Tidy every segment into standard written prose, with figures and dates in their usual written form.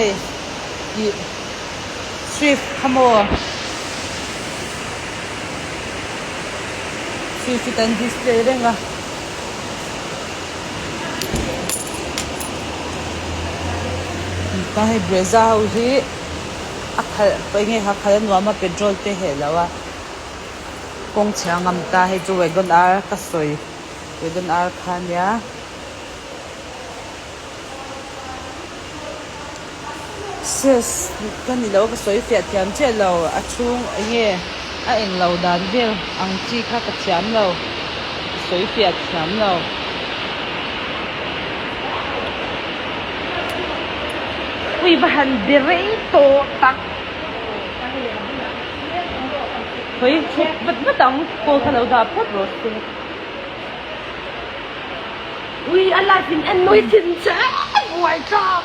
hei ih swift kha maw swift hi kan display reng a. Ta hei brezza ho hi a khalh eng nge kha khalh a nuam a petrol te heh lo a kawng chhia ngam ta hei chu wagon r ka sawi wagon r kha ania. Sales ka ni lo ka sawi fiah thiam chiah lo a chhung eng nge a eng lo dan vel ang chi kha ka thiam lo ka sawi fiah thiam lo. Ui va han be rei tawh tak. Hawi chhuk vat vat ang call kha lo dah phawt rawh se. Ui a live in en nui thin che buai tlak.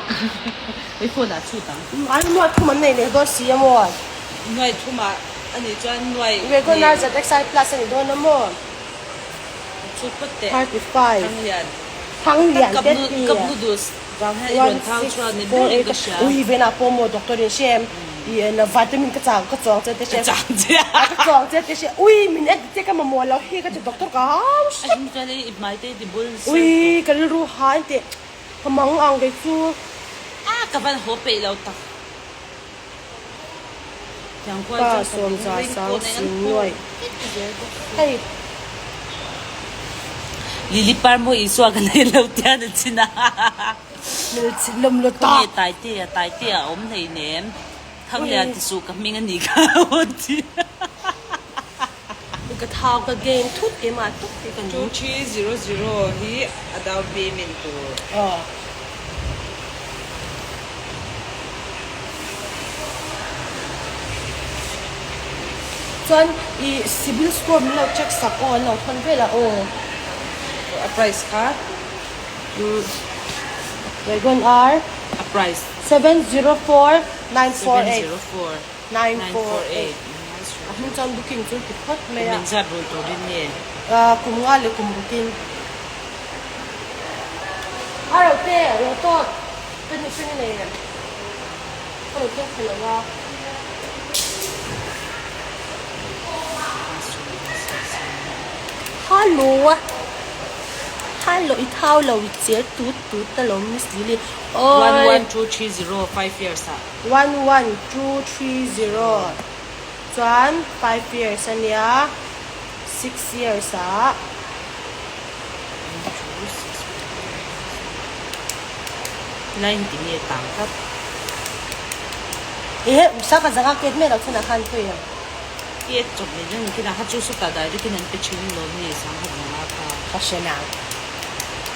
Ui phone ah chhut ang. Ai nuai thum an nei leh dawn si a maw? Nuai thum ah a nih chuan nuai hnih. Wagon R ZXI plus a ni dawn a maw? Chhut phawt teh. 35. Thanglian. Thanglian te ti. Cup noodles vang hian i rawn thau chhuak ni ber in ka hria. Ui venah pawh maw doctor in hre em? I vitamin ka chang ka chuang che te hre. Ka chang che a. Ka chuang che te hre. Ui min en che ka mamawh lo hi ka ti doctor ka hau hrep. A him chuan i hmai te i ti bul ser. Ui ka rilru ha in teh ka mang ang kei chu. A ka van haw peih lo tak. Tiang kual Pa chuan ka sawm lung za ring sang pawh nei an sin phu nuai. vek zel bawk si. Hei. Lily par maw Isua ka nei lo tian a chin a. Khawnge Taitea, Taitea a awm hleinem. Thanglian ti suh ka hming a nih kha aw ti. Ka thau ka gain thut keimah tawp hi ka ni. 2300 hi a down payment tur. Aw. Chuan i cibil score min lo check sak aw an lo thawn vel a aw. A price kha. Wagon R. A price. 704 948. 704 948. A hming chuan booking chu ti phawt mai a. Kum engzat rul turin nge? Kum nga leh kum rukin. A ro te, ro tawt. Ka ni ka ni nei em? Ka lo keng thei lo a. Hello a. Hello i thau lo i cher tut tut alawm Miss Lily. Awii. 11230 5 years ah. 11230 chuan 5 years ania 6 years ah. Helai hi tinge tang tlat. Ehe usa ka zanga ket mai lo chhan ah khan khawi ang. Ket chawp leh reng kinah kha chu sawtah direct in an pe thin lawm ni sangha zanga kha. Ka hre nang.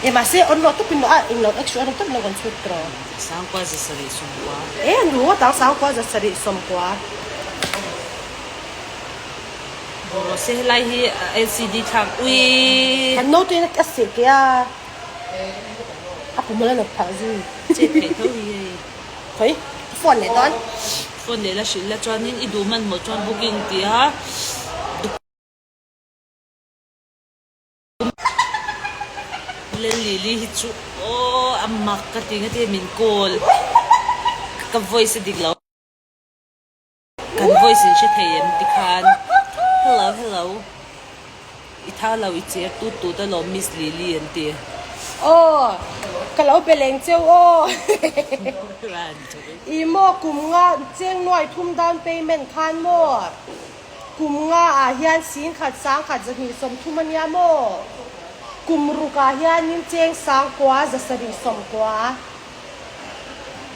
E mahse on lo tawpin lo a eng lo extra on tawp lo kan chhut tawh. Sangkua 790. E nu tang sangkua 790. Rawh se helai hi LCD thlak ui. Kan naute in a seh ke a, a pum a la nawt phah zui. Chet theih tho hi hei. Khawi phone leh dawn. Phone leh la hrilh la chuanin i duh hmanhmawh chuan booking tih a. Lily hi chu aw a mak ka ti nga ti min call ka voice a dik lo. Kan voice in hre thei em tikhan hello hello i thau lo i cher tut tut alawm Miss Lily an ti. Aw ka lo be leng cheu aw i maw kum nga cheng nuai thum down payment khan maw kum nga ah hian sing khat sang khat zahnih sawmthum ania maw kum ruk ah hianin cheng sang kua zasarih sawmkua.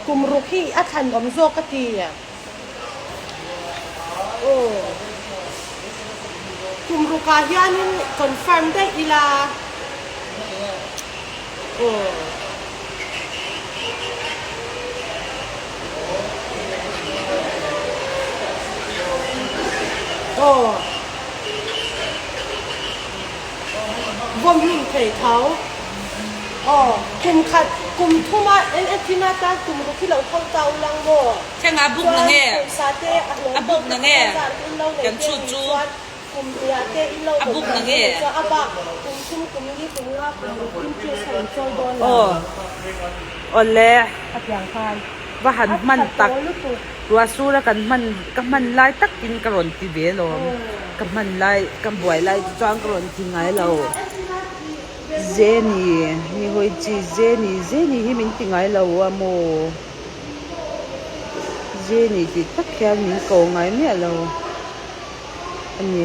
Kum ruk hi a thlan awm zawk ka ti. Aw. Kum rukah hianin confirm daih ila. Aw. Aw. Vawm hlum thei tho. Aw, kum khat, kum thuma en en atan kum ruk hi lo thang ta u lang maw? Thleng a buk na nge? Chuan pawisa te a hlawm A buk tawk na te nge? kha zar in lo nei Kan te chhut ni chu chuan kum hniah te in lo a bawk buk na dan nge? te chuan a bak kum thum, kum li, kum nga, kum ruk interest kha in chawi dawn lo. Aw, awle. A piang khan. Va han hman tak ruah sura kan hman ka hman lai takin ka rawn ti ve alawm ka hman lai ka buai lai te chuan ka rawn ti ngai lo Zeni ni hawi chi Zeni Zeni hi min ti ngai lo a maw Zeni tih tak hian min ko ngai miah lo a ni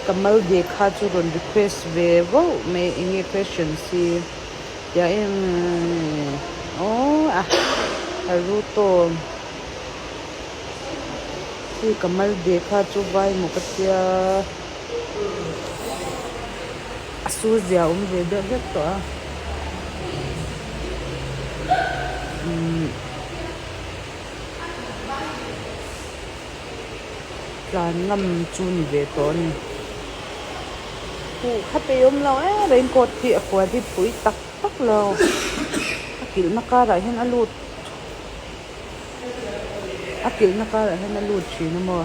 Kamal Dekha chu rawn request ve vauh mai eng nge questions hi. Tia em aw a Haruto hi ka mal ve kha chu vai maw ka tia a sur zia a awm ve deuh hlek tawh a umm tlan ngam chu ni ve tawh a ni. Huh kha pe awm lo e raincoat hi a kual hi pui tak tak lo a kilhna karah hian a lut a kilhna karah hian a lut thin a maw.